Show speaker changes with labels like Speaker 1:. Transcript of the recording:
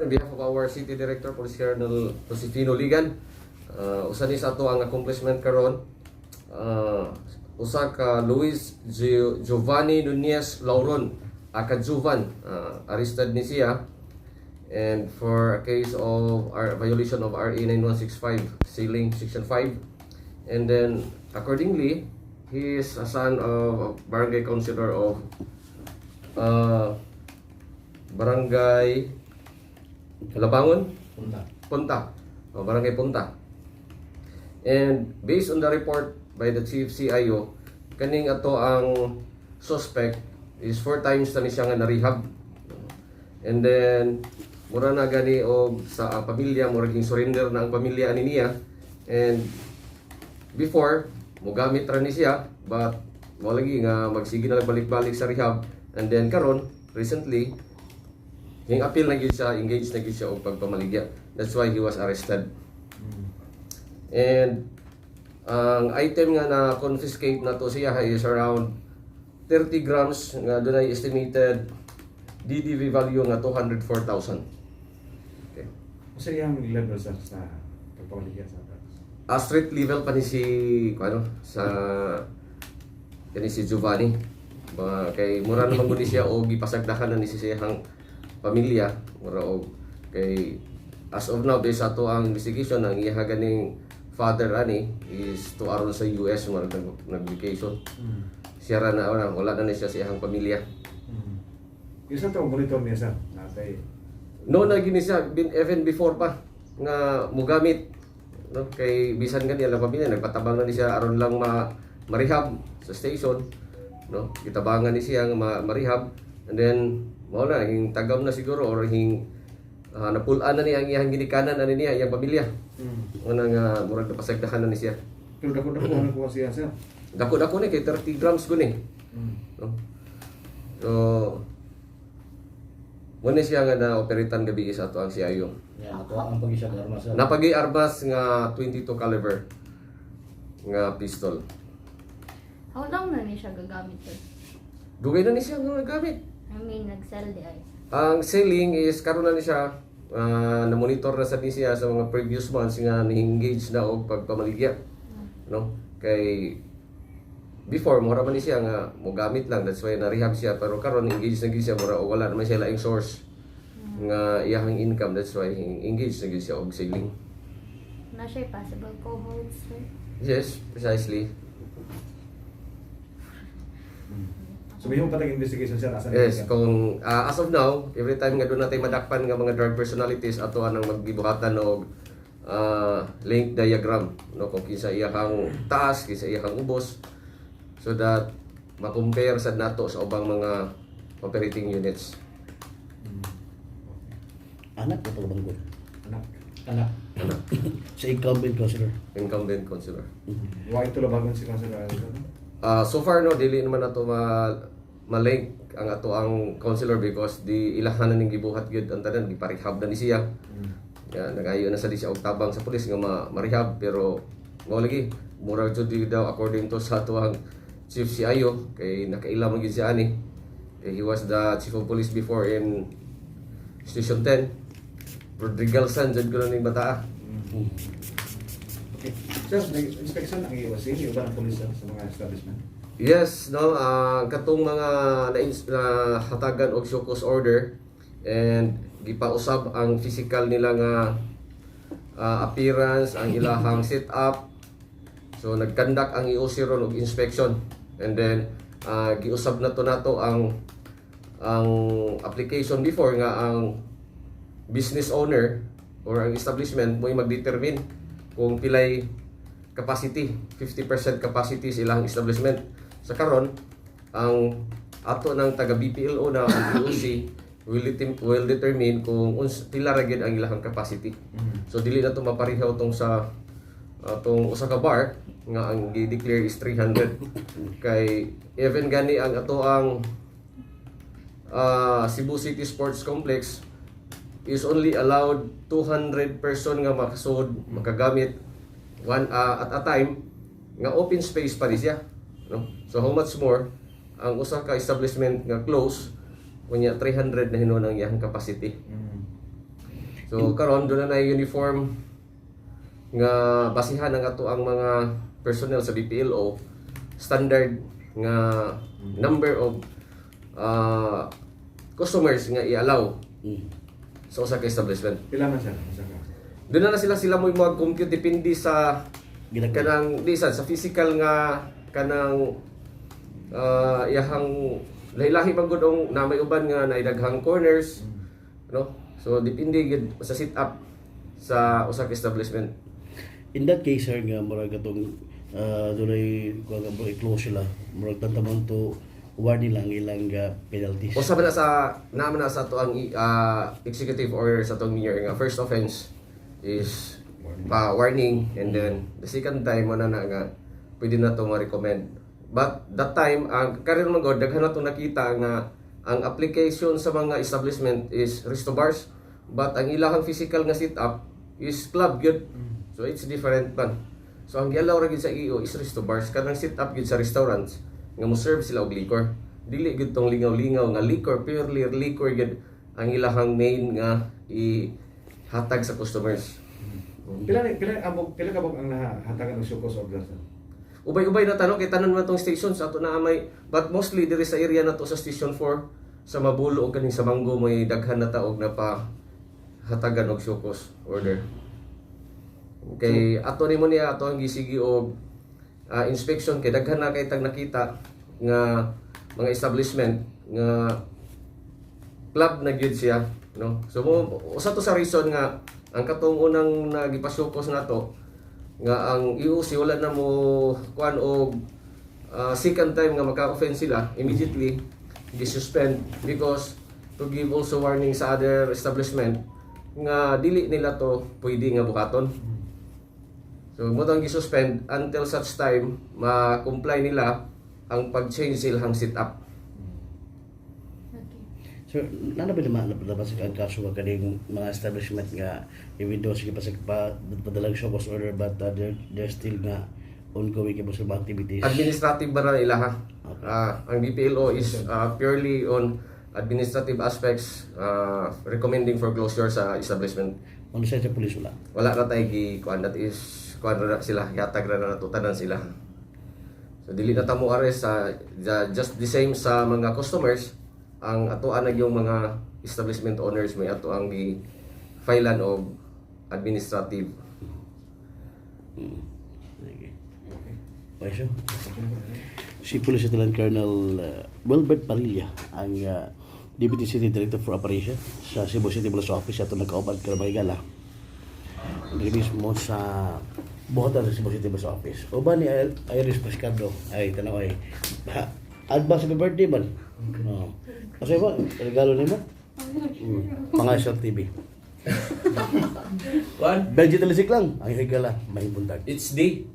Speaker 1: On behalf of our City Director, Police Colonel Josefino Ligan, usa ni sa ato ang accomplishment karon, usa ka Luis Giovanni Nunez Lauron, aka Juvan, arrested ni siya and for a case of our violation of RA 9165, Ceiling Section 5. And then, accordingly, he is a son of a barangay councilor of Barangay Labangon?
Speaker 2: Punta.
Speaker 1: Punta. O, Barangay Punta. And based on the report by the Chief CIO, kaning ato ang suspect is four times na ni siya nga na-rehab. And then mura na gani og sa pamilya, mura ging surrender na ang pamilya ani niya. And before mogamit ra ni siya, but mo lagi nga magsige na lang balik-balik sa rehab. And then karon, recently, ning appeal na gyud siya, engage na gyud siya og pagpamaligya. That's why he was arrested. And ang item nga na confiscate na to siya is around 30 grams nga dunay estimated DDV value nga 204,000. Okay.
Speaker 3: Unsa iyang level, sir, sa pagpamaligya sa drugs?
Speaker 1: Street level pa ni si ano sa kani si Giovanni. Ba, kay mura naman gud ni siya og gipasagdahan na ni si siyang pamilya, mura og kay as of now, based ato ang investigation, ang iya ganing father ani is to aron sa US, mura nag vacation. Siya ra na wala, wala na ni siya sa iyang pamilya.
Speaker 3: Isa to monitor niya, sir. Natay
Speaker 1: No na gini siya bin, even before pa nga mugamit, no, kay bisan gani ang pamilya nagpatabang na ni siya aron lang ma ma-rehab sa station, no, gitabangan ni siya nga ma-rehab. And then mao na hing tagam na siguro or hing napul-an na niya ang iyang ginikanan ani niya, iyang pamilya. Una nga murag napasagdahan na ni siya.
Speaker 3: Pero dako-dako na kuha siya, sir.
Speaker 1: Dako-dako ni kay 30 grams guni, no? So mao ni siya nga na-operitan gabi sa ato ang CIO.
Speaker 2: Yeah, nakuha ang pag siya armas, sir.
Speaker 1: Napagi armas nga 22 caliber nga pistol.
Speaker 4: How long na ni siya gagamit, sir?
Speaker 1: Dugay na ni siya nga gamit.
Speaker 4: I mean, nag-sell di ay.
Speaker 1: Ang selling is karon na ni siya, na-monitor na sa ni siya sa mga previous months nga ni-engage na og pagpamaligya. No? Kay before, mura man ni siya nga mogamit lang, that's why na-rehab siya, pero karon engage na gyud siya, mura og wala naman siya laing source nga iyahang income, that's why engage na gyud siya og selling.
Speaker 4: Na siya possible cohorts, sir?
Speaker 1: Yes, precisely.
Speaker 3: So may pa investigation, sir, asa
Speaker 1: Yes, kung as of now, every time nga doon natin madakpan nga mga drug personalities, ato anang maggibuhatan og link diagram, no, kung kinsa iyahang taas, kinsa iyahang ubos, so that ma-compare sad nato sa ubang mga operating units.
Speaker 5: Anak ko taga-Bangkok.
Speaker 3: Anak.
Speaker 2: Anak.
Speaker 1: Ano?
Speaker 5: Sa incumbent councilor.
Speaker 1: Incumbent councilor.
Speaker 3: Wa ito labagon si Councilor Alison?
Speaker 1: So far, no, dili naman nato ma ma-link ang ato ang councilor because di ilahan na ning gibuhat gyud ang tanan, giparehab na ni siya. Ya, nagayo na sa di siya og tabang sa pulis nga ma-rehab, pero mao lagi murag jud di daw according to sa ato ang chief CIO, kay nakaila man gyud siya ani. Kay he was the chief of police before in Station 10. Rodrigal San jud ko na ning bataa.
Speaker 3: Okay. Sir, nag-inspection ang EOC, yung iba ng police, sir, sa mga establishment?
Speaker 1: Yes, no, katong mga na hatagan og show cause order and gipausab ang physical nila nga appearance, ang ilahang setup. So nag-conduct ang EOC ron og inspection and then giusab na to nato ang application before nga ang business owner or ang establishment mo mag-determine kung pilay capacity, 50% capacity sa ilang establishment. Sa karon, ang ato ng taga BPLO na ang EOC will determine kung pila ra gyud ang ilang capacity. So dili na to mapareho tong sa atong usa ka bar nga ang gi-declare is 300, kay even gani ang ato ang Cebu City Sports Complex is only allowed 200 person nga makasud, makagamit one at a time nga open space pa ni siya, no? So how much more ang usa ka establishment nga close, kunya 300 na hinuon ang iyang capacity. So karon duna na uniform nga basihan ang ato ang mga personnel sa BPLO, standard nga number of customers nga i-allow sa usa ka establishment.
Speaker 3: Pila man, sir? Usa ka.
Speaker 1: Duna na sila sila mo mag-compute depende sa
Speaker 5: Ginagawa.
Speaker 1: Kanang di sa physical nga kanang iyahang lahi-lahi man gud ang na may uban nga naidaghang corners, no? So depende gid sa sit up sa usa ka establishment.
Speaker 5: In that case, sir, nga murag atong dunay kuha nga murag i-close sila. Murag tantamang to warning lang ilang penalties.
Speaker 1: Usa man na sa naman na sa ato ang executive order sa atong mayor nga first offense is warning and then the second time mo na na nga pwede na to ma-recommend. But that time ang karon man gud daghan na to nakita nga ang application sa mga establishment is resto bars, but ang ilahang physical nga setup is club gyud. So it's different man. So ang gialaw ra gyud sa EO is resto bars, kanang setup gyud sa restaurants nga mo serve sila og liquor. Dili gyud tong lingaw-lingaw nga liquor, purely liquor gyud ang ilahang main nga ihatag sa customers.
Speaker 3: Pila abog, pila kabog ang nahatagan og show cause order, sir?
Speaker 1: Ubay-ubay na tanong kay tanan man tong station sa ato na may, but mostly diri sa area na to sa Station 4 sa Mabulo og kaning sa Mango may daghan na taog na pa hatagan og show cause order. Kay ato nimo niya ato ang gisigi og inspection kay daghan na kay tag nakita nga mga establishment nga club na gyud siya, no? So mo usa to sa reason nga ang katong unang nagipasukos nato nga ang EOC wala na mo kuan og second time nga maka-offend sila, immediately gi-suspend because to give also warning sa other establishment nga dili nila to pwede nga bukaton. So mo tong gi-suspend until such time ma-comply nila ang pag-change silang setup.
Speaker 4: Okay.
Speaker 5: Sir, nana ba naman napalabas ang kaso nga kaning mga establishment nga even though sige pa sa pa, padalag show cause order, but they're still nga ongoing kay sa mga activities?
Speaker 1: Administrative ba na nila ha?
Speaker 5: Okay.
Speaker 1: Ang BPLO is purely on administrative aspects, recommending for closure sa establishment.
Speaker 5: On the side sa police, wala?
Speaker 1: Wala na tayo gi kuan, that is kuan ra na sila, yatag ra na natutanan sila. So dili na ta mo arrest sa just the same sa mga customers, ang atoan na yung mga establishment owners may ato ang gi filean og administrative.
Speaker 5: Sige. Okay, sir. Si Police Lieutenant Colonel Wilbert Parilla, ang Deputy City Director for Operation sa Cebu City Police Office, ato nagkauban karong higala. Diri mismo sa buhatan sa Cebu City Police Office. Uban ni Iris Pascado ay tanaw ay ha, advance happy birthday man. Oh. Kasi ba regalo nimo? Mga TV.
Speaker 1: One,
Speaker 5: Belgian Talisik lang ang higala may buntag.
Speaker 1: it's D.